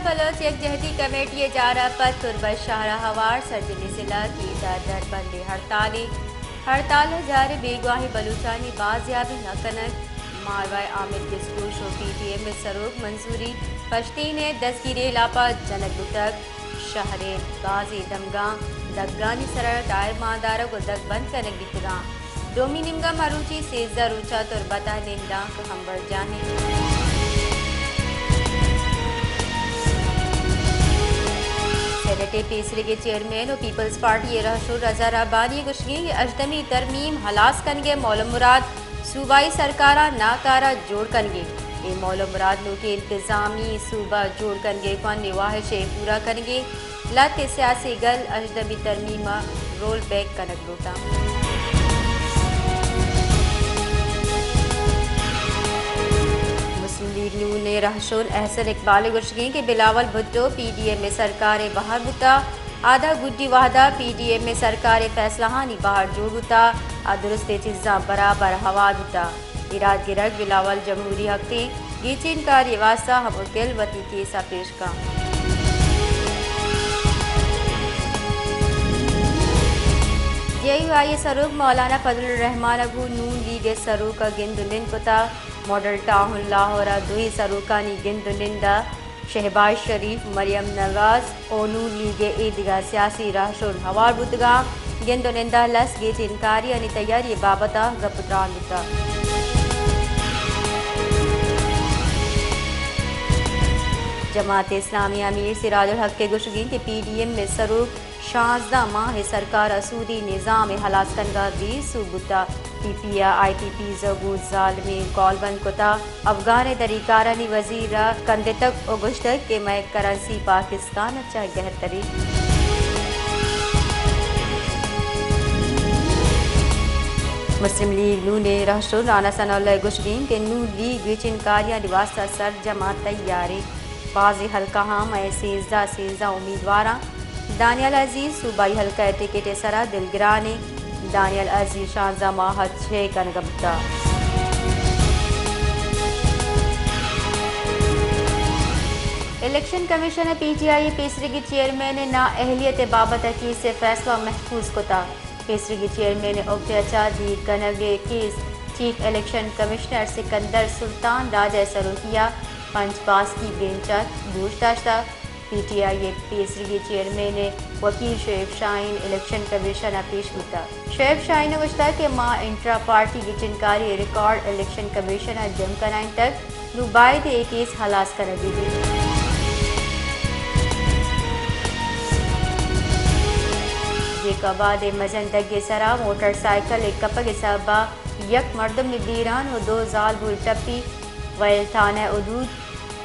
بلوچ یکجہتی کمیٹی ءِ جار ءَ پد تربت شہر ءَ ہوار سرجمیں ضلع ءَ کیت ءَ دربندیں ہڑتالے۔ ہڑتال ءِ جار ءَ بیگواہیں بلوچانی بازیابی نہ کنگ۔ ماروائے عامر گسکوش ءُ پی ٹی ایم ءِ سروک منظوری پشتین ءِ دزگیری ءِ ہلاپ ءَ جنگ بوتگ۔ شہر ءِ بازیں دمگاں دگانی سر ءَ ٹائر مان دارگ ءُ دگ بند کنگ بیتگاں۔ دومی نیمگ ءَ مروچی سیزدہ روچ ءَ تربت ءَ نندانک ہمبرجاہ اِنت۔ سینیٹ ءِ پیسریگیں چیئرمین ءُ پیپلز پارٹی ءِ رہشون رضا ربانی ءِ گوشگ اِنت کہ ہژدہمی ترمیم ہلاس کنگ ءِ مول ءُ مراد صوبائی سرکار ءَ ناکارہ جوڑ کنگ اِنت۔ اے مول ءُ مراد نوکیں انتظامی صوبہ جوڑ کنگ ءِ کوہنیں واہش ءِ پورا کنگ اِنت۔ لہتے سیاسی گل ہژدہمی ترمیم ءَ رول بیک کنگ لوٹاں۔ مسلم لیگ نون ءِ رہشون احسن اقبال ءِ گوشگ اِنت کہ بلاول بھٹو پی ڈی ایم ءِ سرکار ءِ بہر بوتگ۔ آ داں گڈی وہد ءَ پی ڈی ایم ءِ سرکار ءِ فیصلہانی بہر جوڑ بوتگ ءُ درستیں چیزاں برابر ہوار بوتگ۔ ایراد گرگ بلاول جمہوری حق ءِ گیچین کاری ءِ واستہ ہمک گل وتی کیس ءَ پیش کنت۔ جے یو آئی ءِ سروک مولانا فضل الرحمان ءَ گوں نون لیگ ءِ سروک ءَ گند ءُ نند کتگ۔ ماڈل ٹاؤن لاہور ءَ دوئیں سروکانی گند ءُ نند ءَ شہباز شریف، مریم نواز ءُ نون لیگ ءِ اے دگہ سیاسی رہشون ہوار بوتگاں۔ گند ءُ نند ءَ لس گیچین کاریانی تیاری ءِ بابت ءَ گپ ءُ تران بوتگ۔ جماعت اسلامی ءِ امیر سراج الحق ءِ گوشگ اِنت کہ پی ڈی ایم ءِ سروک شانزدہ ماہ ءِ سرکار ءَ سودی نظام ءِ ہلاس کنگ ءَ بے سوب بوتگ۔ پی پی ءَ آئی پی پیز ءَ گوں زالمیں کول بند کتگ۔ افغان ءِ دریکارانی وزیر ءَ کندتگ ءُ گوشتگ کہ مئے کرنسی پاکستان ءَ چہ گہتر اِنت۔ مسلم لیگ نون ءِ رہشون رانا ثناء اللہ ءِ گوشگ اِنت کہ نون لیگ گیچین کاریانی واستہ سرجم ءُ تیار اِنت۔ بازیں حلقہاں مئے سیزدہ سیزدہ امیدواراں۔ دانیال عزیز صوبائی حلقہ ءِ ٹکٹ ءِ سرا دلگران اِنت۔ دانیال عزیز شانزدہ ماہ ءَ چہ کنگ ءَ بوتگ۔ الیکشن کمیشن ءَ پی ٹی آئی ءِ پیسریگیں چیئرمین ءِ نااہلیت ءِ بابت ءَ کیس ءِ فیصلہ محفوظ کتگ۔ پیسریگیں چیئرمین ءِ اگدہ ءَ چہ دیر کنگ ءِ case chief election commissioner Sikandar Sultan Raja ءِ سروکی ءَ پنچ باسکی بینچ ءَ گوش داشتگ۔ پی ٹی آئی ءِ پیسریگیں چیئرمین ءِ وکیل شعیب شاہین الیکشن کمیشن ءَ پیش بوتگ۔ شعیب شاہین ءَ گوشتگ کہ ما انٹرا پارٹی گچینکاری ءِ ریکارڈ الیکشن کمیشن ءَ جم کنائینتگ، نوں باید اے کیس ہلاس کنگی بیت۔ جیکب آباد ءِ مزن دگے ءِ سرا موٹر سائیکل ءِ کپگ ءِ سبب ءَ یک مردم ءِ بیران ءُ دو زالبول ٹپی۔ ویل تھانہ ءِ حدود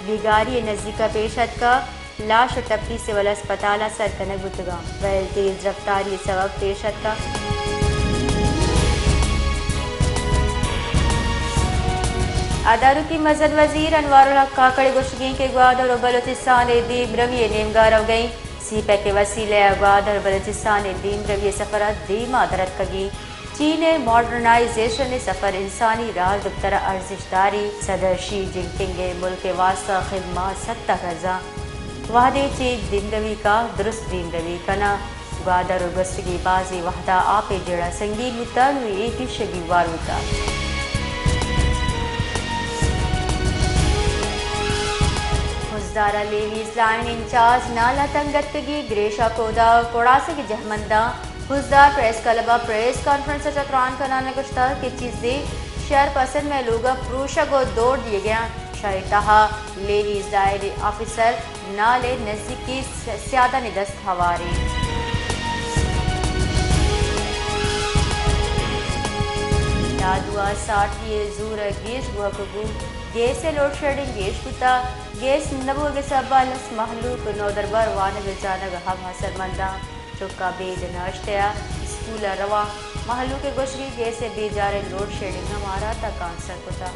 بیگاری ءِ نزیک ءَ پیش اتکگ۔ لاش ءُ ٹپی سول ہسپتال ءَ سر کنگ بوتگاں۔ ویل تیز رفتاری ءِ سبب پیش اتکگ۔ ادارکی مزن وزیر انوار الحق کاکڑ ءِ گوشگ اِنت کہ گوادر ءُ بلوچستان ءِ دیمروی ءِ نیمگ ءَ روگ ءَ اِنت۔ سی پیک ءِ وسیلہ ءَ گوادر بلوچستان ءِ دیمروی ءِ سفر ءَ دیم ءَ در اتکگ اِنت۔ چین ءِ ماڈرنائزیشن ءِ سفر انسانی راز دپتر ءَ ارزشت داری۔ صدر شی جن پنگ ءِ ملک ءِ واستہ خدمات سک تک ارزان۔ وہدے چہ دیمروی کا درست دیمروی کناں۔ گوادر ءُ گوستگیں بازیں وہدا آپ ءِ جیڑہ سنگین بوتگ، نوں اے کشگی وار بوتگ۔ خضدار ءَ لیویز لائن انچارج نالہ تنگ اتکگی۔ گریشہ کودا ءُ کڑاسگ ءِ جہمنداں خضدار پریس کلب ءَ پریس کانفرنس ءَ چہ تران کنان ءَ گوشتگ کہ چیزے شر پسند مئے لوگ ءَ پروشگ ءُ دور دیگ ءَ اَنت۔ شہ اے تہا لیویز لائن ءِ آفیسر نال ءِ نزیکی س-، سیادانی دست ہوار اِنت۔ نادوا ساٹی ءِ زور ءَ گیش بوہگ ءَ گوں گیس ءِ لوڈ شیڈنگ گیش بوتگ۔ گیس نہ بوگ ءِ سبب ءَ لس مہلوک نودربر وانگ ءُ زانگ ءَ ہم اثرمنداں۔ چکاں بید نہ اشتہ ءُ اسکول ءَ رواں۔ مہلوک ءِ گوشگی گیس ءِ بے جاریں لوڈ شیڈنگ ءَ مارا تکان سر کتگ۔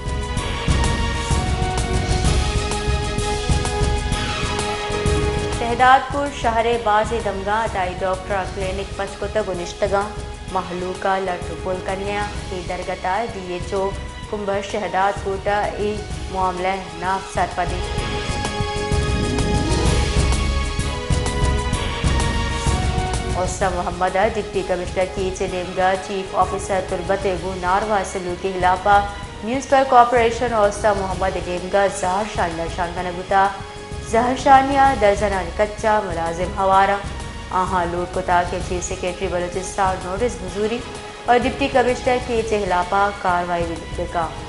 شہداد پور شہر ءِ بازیں دمگاں عطائی ڈاکٹر ءَ کلینک پچ کتگ ءُ نشتگاں۔ مہلوک ءَ لٹ ءُ پل کنگ ءَ اَنت۔ اے درگت ءَ ڈی ایچ او کمبر شہداد کوٹ ءَ اے معاملہ ءِ ناپ سرپد اِنت۔ اوستہ محمد ءَ ڈپٹی کمشنر کیچ ءِ نیمگ ءَ چیف آفیسر تربت ءِ گوں ناروا سلوک ءِ ہلاپ ءَ میونسپل کارپوریشن اوستہ محمد ءِ نیمگ ءَ زہرشانی درشان کنگ بوتگ۔ زہرشانی ءَ درزنانی کچ ءَ ملازم ہوار اَنت۔ آہاں لوٹ کتگ کہ چیف سیکرٹری بلوچستان نوٹس بزوریت ءُ ڈپٹی کمشنر کیچ ءِ ہلاپ ءَ کاروائی بہ کنت۔